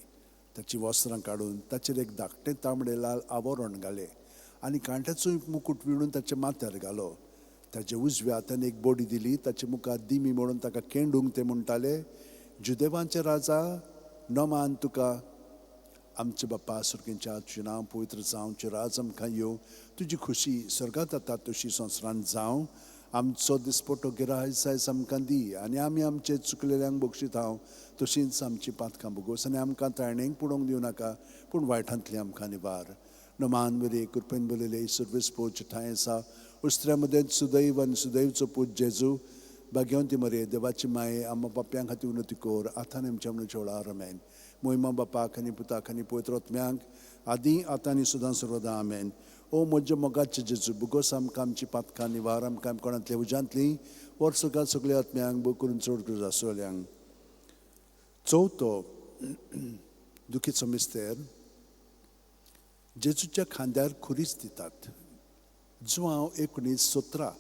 ताची वस्त्रां काडून ताचेर एक धाकटें तांबडे लाल आवरण घालें आनी कांट्याचो मुकूट विणून ताच्या माथ्यार घालो. ताच्या उजव्या हातान एक बडी दिली. ताचे मुखार दिमी म्हणून ताका केंडूंक ते म्हणटाले, जुदेवांचे राजा नमान तुका. आमचे बाप्पा सुर्गींच्या, तुजें नांव पवित्र जावं, तुजें राज आमकां येवं, तुजी खुशी स्वर्गात जाता तशी संवसारांत जावं. आमचो दिसपटो गिरायज आयज आमकां दी आनी आमी आमचे चुकलेल्यांक बक्षीत हांव तशींच आमची पातकां भोगोस आनी आमकां त्राणेक पडोवंक दिवं नाका, पूण वायटांतली आमकां निवार. नमान बरे कृपेन बरयले सर्वेस पोरचे ठांय आसा उस्त्र्या मदें सुदैव आनी सुदैवचो पूत जेजू, भाग्यवंती मरे देवाची माये, आमच्या पापयां खातीर विनवती कर आतां आनी आमच्या मरणाच्या वेळार. आमेन. मोहिमा बापाक आनी पुताक आनी पवित्र आत्म्यांक, आदी आतां आनी सदां सर्वदा. आमेन. ओ म्हज्या मोगाचे जेजू, भुगोस आमकां आमची पातकां, निवार आमकां कोणांतल्या उज्यांतली, वर सगळ्या सगळ्या आत्म्यांक, भोव करून चड गरज आसतल्यांक. चवथो दुखीचो मिस्तेर, जेजूच्या खांद्यार खुरीस दितात. जुआंव 19:17.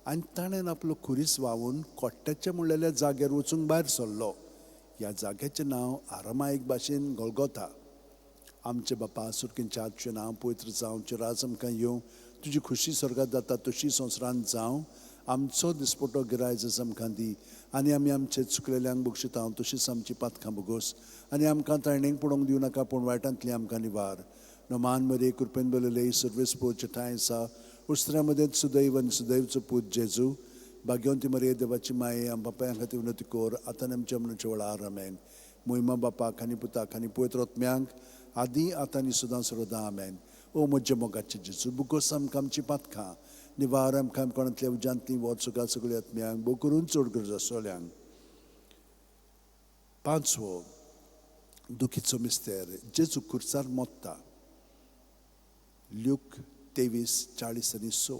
आनी ताणें आपलो खुरीस व्हांवून कोट्ट्याच्या म्हणलेल्या जाग्यार वचूंक भायर सरलो. ह्या जाग्याचें नांव आरामायक भाशेन गोलगोथा. आमचे बापा सुर्गींच्या, तुजें नांव पवित्र जावं, तुजें राज आमकां येवं, तुजी खुशी स्वर्गात जाता तशी संवसारांत जावं. आमचो दिसपटो गिरायज आमकां दी आनी आमी आमचे चुकलेल्यांक बक्षिता तशीच आमची पातकां भोगोस आनी आमकां त्राणेक पडोवंक दिवं नाका, पूण वायटांतली आमकां निवार. नमान मरे कृपेन बरयले सर्वेस पोरचे ठांय आसा उस्त्र्या मदें सुदैव आनी सुदैवचो पूत जेजू, भाग्यवंती मरे देवाची माये, आम बापायां खातीर विनवती कर आतां आनी आमच्या मरणाच्या वेळार. आमेन. मोहिमा बापाक आनी पुताक आनी पवित्र आत्म्यांक, आदी आतां आनी सदां सर्वदा. आमेन. ओ म्हज्या मोगाचे जेजू, भुगोस आमकां आमची पातकां, निवार आमकां कोणांतल्या उज्यांतली, वर सगळ्या सगळ्या आत्म्यांक, भोव करून चड गरज आसतल्यांक. पांचवो दुखीचो मिस्तेर, जेजू खुर्सार मोत्ता. ल्यूक 23:40 आणि 6.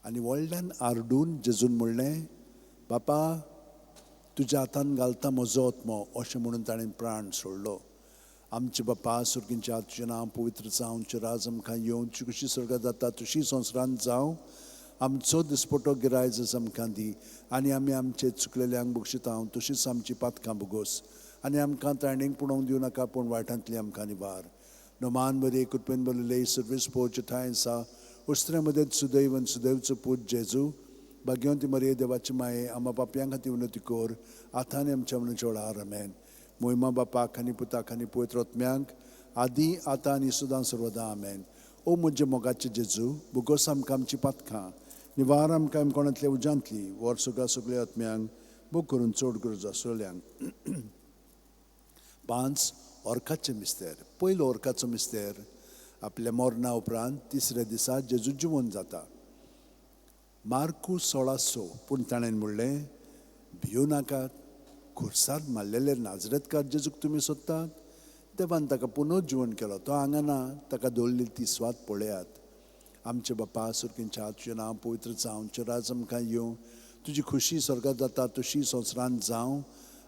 आनी व्हडल्यान आरडून जेजून म्हणलें, बापा तुज्या हातान घालता म्हजो आत्मो, अशें म्हणून ताणें प्राण सोडलो. आमचे बापा सुर्गींच्या, तुजें नांव पवित्र जावं, तुजें राज आमकां येवं, तुजी खुशी स्वर्गात जाता तशी संवसारांत जावं. आमचो दिसपटो गिरायज आमकां दी आनी आमी आमचे चुकलेल्यांक बक्षिता तशीच आमची पातकां भोगोस आनी आमकां त्राणेक पडोवंक दिवं नाका, पूण वायटांतली आमकां निवार. नमान बरे कृपेन बरयले सर्वेस पोरचे ठांय आसा उस्त्र्या मदें सुदैव आनी सुदैवचो पूत जेजू, भाग्यवंती मरे देवाची माये, आमच्या पापयां खातीर विनवती कर आतां आनी आमच्या मरणाच्या वेळार. आमेन. मोहिमा बापाक आनी पुताक आनी पवित्र आत्म्यांक, आदी आतां आनी सदां सर्वदा. आमेन. ओ म्हज्या मोगाचे जेजू, भुगोस आमकां आमची पातकां, निवार आमकां कोणांतल्या उज्यांतली, वर सगळ्या सगळ्या आत्म्यांक, भोव करून चड गरज आसतल्यांक. 5 ऑर्काचे मिस्तेर. पयलो ऑर्काचो मिस्तेर, आपल्या मरणा उपरांत तिसऱ्या दिसा जेजू जिवन जाता. मार्कू 16:6. पूण ताणें म्हणलें, भियो नाकात, खुर्सार मारलेले नाजरेतकार जेजूक तुमी सोदतात, देवान ताका पुनः जिवन केलो, तो हांगा ना, ताका दवरली ती स्वाद पळयात. आमचे बापा सुर्गींच्या, तुजें नांव पवित्र जावं, तुजें राज आमकां येवं, तुजी खुशी स्वर्गात जाता तशी संवसारांत जावं.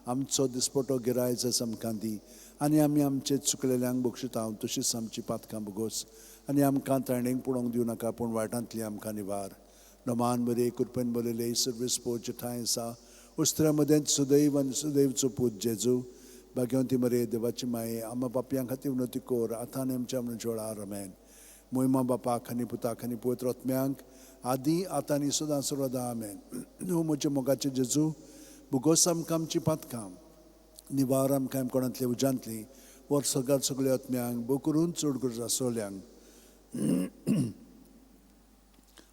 आमचो दिसपटो गिरायज आमकां दी आनी आमी आमचे चुकलेल्यांक बक्षिता तशीच आमची पातकां भोगोस आनी आमकां ताणेंक पळोवंक दिवं नाका, पूण वायटांतली आमकां निवार. नमान मरे, कृपेन बरयले, सर्वेस्पोरचे ठांय आसा, उस्त्र्या मदेंत सुदैव आनी सुदैवचो पूत जेजू. भाग्यवंती मरे, देवाची माये, आमा पापयां खातीर विनवती कर, आतां आनी आमच्या मरणाच्या वेळार. आमेन. मोहिमा बापाक आनी पुताक आनी पवित्र आत्म्यांक, आदी आतां आनी सदां सर्वदा. आमेन. ओ म्हज्या मोगाचे जेजू, भुगोस आमकां आमची पातकां, निवार आमकां कोणांतले उज्यांतली, वर सगळ्या सगळ्या आत्म्यांक, भोव करून चड गरज आसोल्यांक.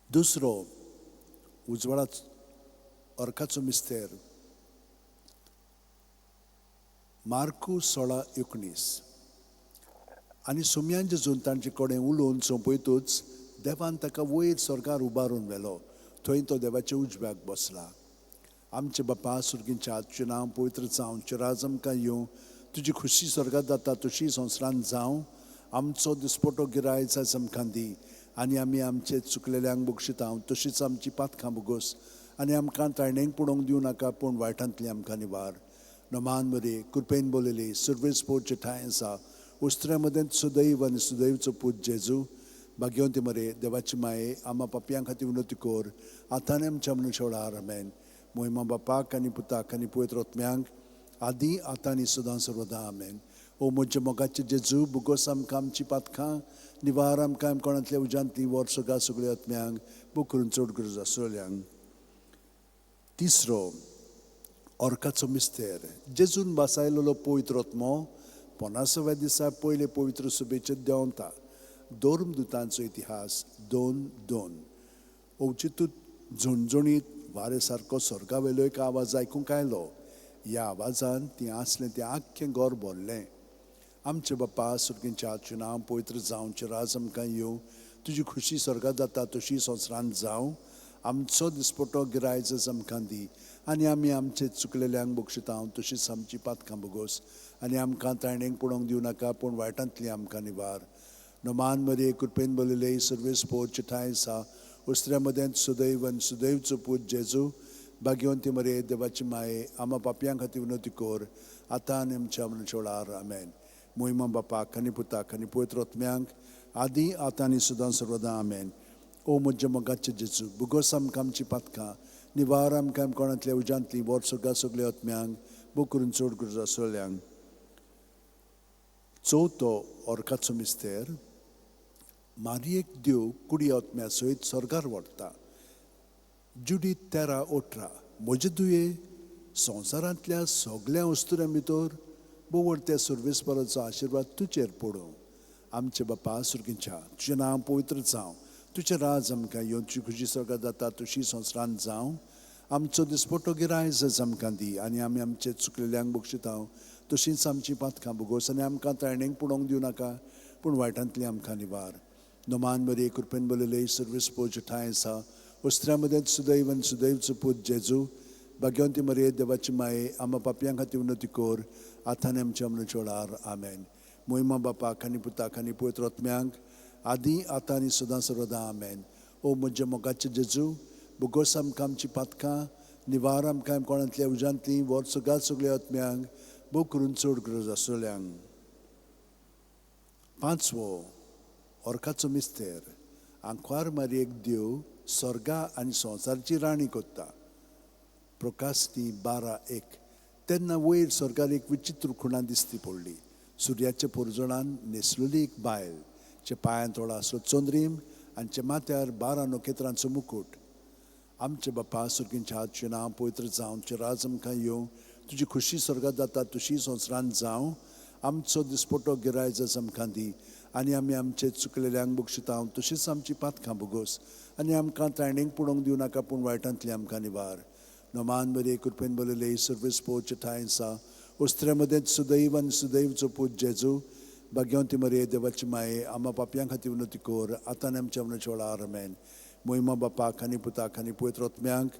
दुसरो उजवाडा अर्काचो मिस्तेर, मार्कू 16:19. आनी सोम्यान जेजून तांचे कडेन उलोवन सोंपयतूच देवान ताका वयर स्वर्गार उबारून व्हेलो, थंय तो देवाच्या उजव्याक बसला. आमचे बापा सुर्गींच्या, तुजें नांव पवित्र जावं, तुजें राज आमकां येवं, तुजी खुशी स्वर्गात जाता तशी संवसारांत जावं. आमचो दिसपटो गिरायच आयज आमकां दी, आनी आमी आमचे चुकलेल्यांक बक्षिता तशीच आमची पातकां भोगोस, आनी आमकां ताणेंक पडोवंक दिवं नाका, पूण वायटांतली आमकां निवार. नमान मरे, कृपेन बोलयली, सर्वेस्पोरचे ठांय आसा, उस्त्र्या मदेंत सुदैव आनी सुदैवचो पूत जेजू. भाग्यवंती मरे, देवाची माये, आमा पापयां खातीर विनवती कर, आतां आनी आमच्या मरणाच्या वेळार. आमेन. मोहिमा बापाक आनी पुताक आनी पवित्र आत्म्यांक, आदी आतां आनी सदां सर्वदा. आमेन. ओ म्हज्या मोगाचे जेजू, भुगोस आमकां आमची पातकां, निवार आमकां कोणांतल्या उज्यांतली, वर सगळ्या सगळ्या आत्म्यांक, भोव करून चड गरज आसलेल्यांक. तिसरो अर्काचो मिस्तेर, जेजून भासायलेलो पवित्र आत्मो 50व्या दिसा पयले पवित्र सभेचेर देंवता. धर्मदुतांचो इतिहास 2:2. अवचितूच झणझणीत वारे सारको स्वर्गावेलो एक आवाज आयकूंक आयलो. ह्या आवाजान ती आसलें तें आख्खें घर भरलें. आमचे बापा सुर्गींच्या, तुजें नांव पवित्र जावं, तुजें राज आमकां येवं, तुजी खुशी स्वर्गात जाता तशी संवसारांत जावं. आमचो दिसपटो गिरायच आमकां दी, आनी आमी आमचे चुकलेल्यांक बक्षिता तशीच आमची पातकां भोगोस, आनी आमकां ताणेंक पडोवंक दिवं नाका, पूण वायटांतली आमकां निवार. नमान मरे, कृपेन बरयले, सर्वेस्पोरचे ठांय आसा, उस्त्र्या मदेंत सुदैव आनी सुदैवचो पूत जेजू. भाग्यवंती मरे, देवाची माये, आमा पापयां खातीर विनवती कर, आतां आनी आमच्या मरणाच्या वेळार. आमेन. मोहिमा बापाक आनी पुताक आनी पवित्र आत्म्यांक, आदी आतां आनी सदां सर्वदा. आमेन. ओ म्हज्या मोगाचे जेजू, भुगोस आमकां आमची पातकां, निवार आमकां कोणांतल्या उज्यांतली, वर सगळ्या सगळ्या आत्म्यांक, भोव करून चड गरज आसलेल्यांक. चवथो अर्काचो मिस्तेर, मारयेक देव कुडी आत्म्या सयत स्वर्गार व्हरता. जुडीत 13:18. म्हजे दुये, संवसारांतल्या सगळ्या वस्तुऱ्यां भितर बोवड त्या सर्वेस्पराचो आशिर्वाद तुजेर पडूं. आमचे बापा सुर्गींच्या, तुजें नांव पवित्र जावं, तुजें राज आमकां येवन, तुजी खुशी स्वर्गात जाता तशी संवसारांत जावं. आमचो दिसपटो गिरायज आमकां दी, आनी आमी आमचे चुकलेल्यांक बक्षिता तशींच आमची पातकां भोगोस, आनी आमकां ताणेंक पडोवंक दिवं नाका, पूण वायटांतली आमकां निवार. नमान मरे, कृपेन बरयले, सर्वेस्पोरचे ठांय आसा, उस्त्र्या मदेंत सुदैव आनी सुदैवचो पूत जेजू. भाग्यवंती मरे, देवाची माये, आमा पापयां खातीर विनवती कर, आतां आनी आमच्या मरणाच्या वेळार. आमेन. मोहिमा बापाक आनी पुताक आनी पवित्र आत्म्यांक, आदी आतां आनी सदां सर्वदा. आमेन. ओ म्हज्या मोगाचे जेजू, भुगोस आमकां आमची पातकां, निवार आमकां कोणांतल्या उज्यांतली, वर सगळ्या सगळ्या आत्म्यांक, भोव करून चड गरज आसलेल्यांक. पांचवो अर्काचो मिस्तेर, आंकवार मारयेक देव स्वर्गा आनी संवसाराची राणी करता. प्रकाशनी 12:1. तेन्ना वयर स्वर्गार एक विचित्र खुणा दिसती पडली. सुर्याच्या पुरजणान न्हेसलेली एक बायल, चे पांयांत थोडो आसलो चंद्रीम आनी चे माथ्यार 12 नखेत्रांचो मुकूट. आमचे बापा सुर्गींच्या, तुजें नांव पवित्र जावं, तुजें राज आमकां येवं, तुजी खुशी स्वर्गात जाता तशी संवसारांत जावं. आमचो दिसपटो गिरायज आमकां दी, आनी आमी आमचे चुकलेल्यांक बक्षिता तशीच आमची पातकां भोगोस, आनी आमकां ताणेंक पडोवंक दिवं नाका, पूण वायटांतली आमकां निवार. नमान मरे, कृपेन बरयले, सर्वेस्पोरचे ठांय आसा, उस्त्र्या मदेंत सुदैव आनी सुदैवचो पूत जेजू. भाग्यवंती मरे, देवाची माये, आमा पापयां खातीर विनवती कर, आतां आनी आमच्या मरणाच्या वेळार. आमेन. मोहिमा बापाक आनी पुताक आनी पवित्र आत्म्यांक,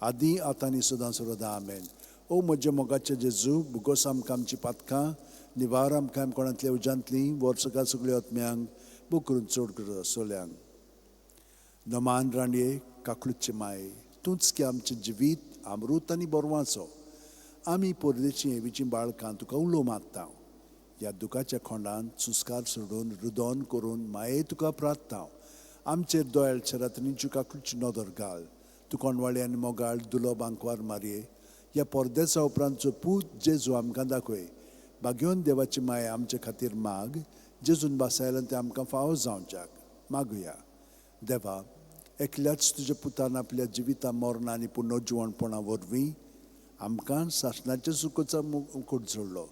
आदी आतां आनी सदां सर्वदा. आमेन. ओ म्हज्या मोगाचे जेजू, भुगोस आमकां आमची पातकां, निवार आमकां कोणांतल्या उज्यांतली, वर सगळ्या सगळ्या आत्म्यांक, भोव करून चड गरज आसलेल्यांक. नमान राणये, काकळूचे माये, तूंच की आमचें जिवीत अमृत आनी बरवाचो. आमी परदेशी हेवीचीं बाळकां तुका उलो मारता. ह्या दुखाच्या खोंडांत सुस्कार सोडून रुदन करून माये तुका प्रार्थतांव. आमचेर दोयाळ शेरातनीची काकुळची नदर घाल. तूं कोणवाळे आनी मोगाळ दुलोब आंकवार मारये. ह्या परदेसा उपरांतचो पूत जेजू आमकां दाखय. भाग्योन देवाची माया आमचे खातीर माग. जेजून भासायल्यान तें आमकां फावो जावच्याक मागुया. देवा, एकल्याच तुज्या पुतान आपल्या जिविता मरणां आनी पुनर्जिवणपणा वरवीं आमकां सासणाच्या सुखोचो मुकूट जोडलो.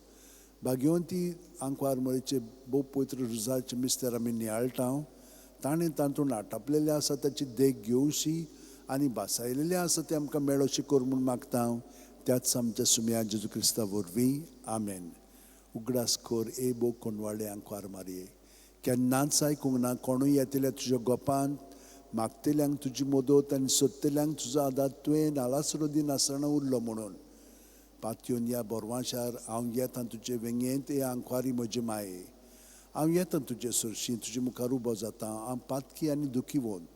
भाग्यवंती आंकवार मरेचे भोव पवित्र रुजाचे मिस्तर आमी नियाळटा. ताणें तातूंत आटापलेलें आसा ताची देख घेवशी आनी भासायलेलें आसा तें आमकां मेळोशी कर म्हूण मागता. त्याच आमच्या सुमया जेजू क्रिस्ता वरवीं, आमेन. उगडास कर ए भोव कोणवाळे आंकवार मारये. केन्नाच आयकूंक ना कोणूय येतल्या तुज्या गोपांत मागतल्यांक तुजी मदत आनी सोदतल्यांक तुजो आदार तुवें नालासरो दिनासतना उरलो म्हणून. पातयेवन ह्या बोरवांशार हांव येता तुजे वेंगेंत हे आंकवारी म्हजे माये. हांव येता तुजे सरशी तुजे मुखार उबो जाता. हांव पातकी आनी दुखीवंत.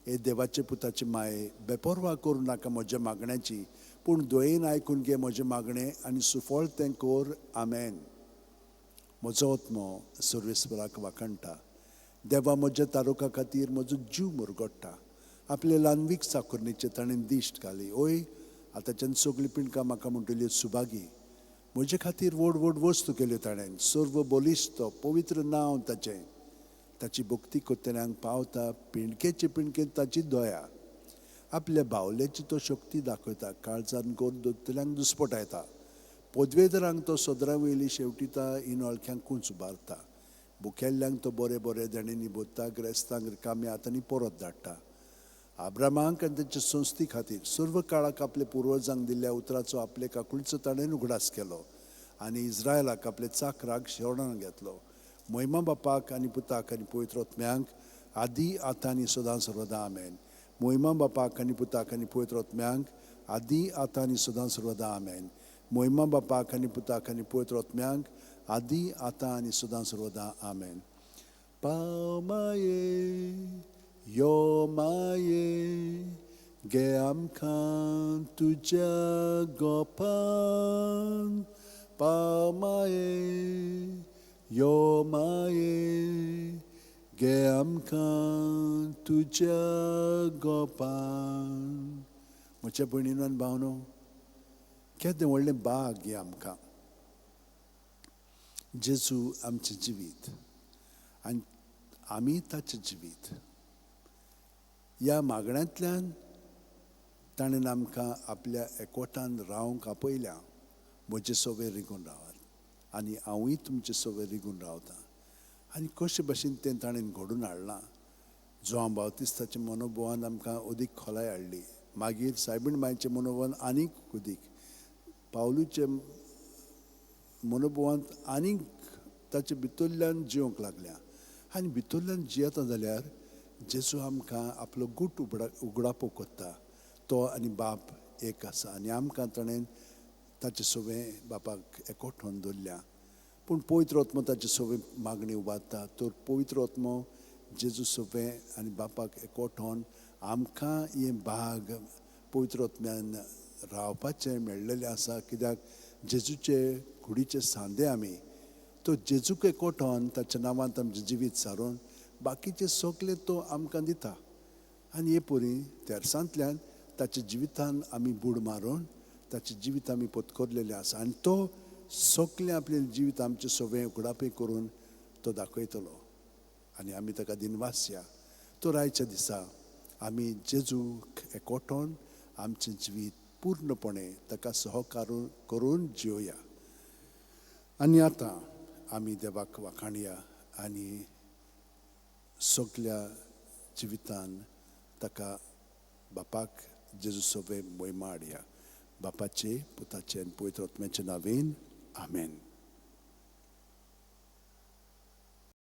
हे देवाचे पुताचे माये, बेपर्वा करूं नाका म्हज्या मागण्याची, पूण दयेन आयकून घे म्हजें मागणें आनी सुफळ तें कर. आमेन. म्हजो आत्मो सर्वेस्पराक वाखाणटा. देवा म्हज्या तारुका खातीर म्हजो जीव मुरगोडटा. आपले ल्हानवीक चाकरणीचेर ताणें दिश्ट घाली. ओय, आतांच्यान सगळीं पिंडकां म्हाका म्हणटल्यो सुभागी. म्हजे खातीर व्हड व्हड वस्तू केल्यो ताणें. सर्व बलिश्ट पवित्र नांव ताचें. ताची भक्ती करतल्यांक पावता पिंडकेचे पिंडकेंत ताची दया. आपल्या बावल्याची तो शक्ती दाखयता. काळजान गोर दवरतल्यांक दुस्पटायता. पदवेदरांक तो सदरा वयली शेवटिता. इनवळख्यांक कुंच उबारता. भुकेल्ल्यांक तो बरे बरे देणेंनी भरता. ग्रेस्तांक रिकाम्या हातांनी परत धाडटा. आब्रामाक आनी तांच्या संस्थी खातीर सर्व काळाक आपले पुर्वजांक दिल्ल्या उतराचो आपले काकुळचो ताणें उगडास केलो आनी इस्रायलाक आपले चाकराक शरण घेतलो. महिमा बापाक आनी पुताक आनी पवित्र आत्म्यांक, आदी आतां आनी सदां सर्वदा. आमेन. महिमा बापाक आनी पुताक आनी पवित्र आत्म्यांक, आदी आतां आनी सदां सर्वदा. आमेन. महिमा बापाक आनी पुताक आनी पवित्र आत्म्यांक, आदी आतां आनी सदां सर्वदा. आमेन. पाव माये, यो माये, गे आमकां तुज्या गोपान. पाव माये, यो माये, गे आमकां तुज्या गोपान. म्हज्या भयणीन आनी भावनो, केदें व्हडलें भाग हें आमकां. जेजू आमचें जिवीत आनी आमी ताचें जिवीत. ह्या मागण्यांतल्यान ताणें आमकां आपल्या एकवटान रावंक आपयल्या. म्हजे सवे रिगून रावात आनी हांवूय तुमचे सवे रिगून रावतां. आनी कशे भशेन तें ताणें घडून हाडलां. जुआंव बावतिस्ताच्या मनोभवान आमकां अदीक खोलाय हाडली. मागीर सायबीण मायचें मनोभवान आनीक अदीक, पावलूचे मनोभवांत आनीक ताचे भितरल्यान जिवंक लागल्या. आनी भितरल्यान जियेता जाल्यार जेजू आमकां आपलो गूट उगडापो करता. तो आनी बाप एक आसा आनी आमकां ताणें ताचे सवें बापाक एकवटोवन दवरल्या. पूण पवित्र आत्मो ताचे सवें मागणी उबारता. तर पवित्र आत्मो जेजू सवें आनी बापाक एकवटोवन आमकां हें भाग पवित्र आत्म्यान रावपाचें मेळ्ळेलें आसा. कित्याक जेजूचे कुडीचे सांदे आमी. तो जेजूक एकवटोवन ताच्या नांवांत आमचें जिवीत सारोवन बाकीचें सगलें तो आमकां दिता. आनी हे परी तेरसांतल्यान ताच्या जिवितान आमी बूड मारून ताचें जिवीत आमी पत्करलेलें आसा. आनी तो सगलें आपलें जिवीत आमचें सवें उगडापें करून तो दाखयतलो आनी आमी ताका दिनवासया. तर आयच्या दिसा आमी जेजूक एकवटोवन आमचें जिवीत पूर्णपणे ताका सहकार करून जिवया. आनी आतां आमी देवाक वाखाणया आनी सगल्या जिवितान ताका बापाक जेजू सवें मोहिमा हाडया. बापाचे, पुताचे आनी पवित्र आत्म्याचे नांवेन, आमेन.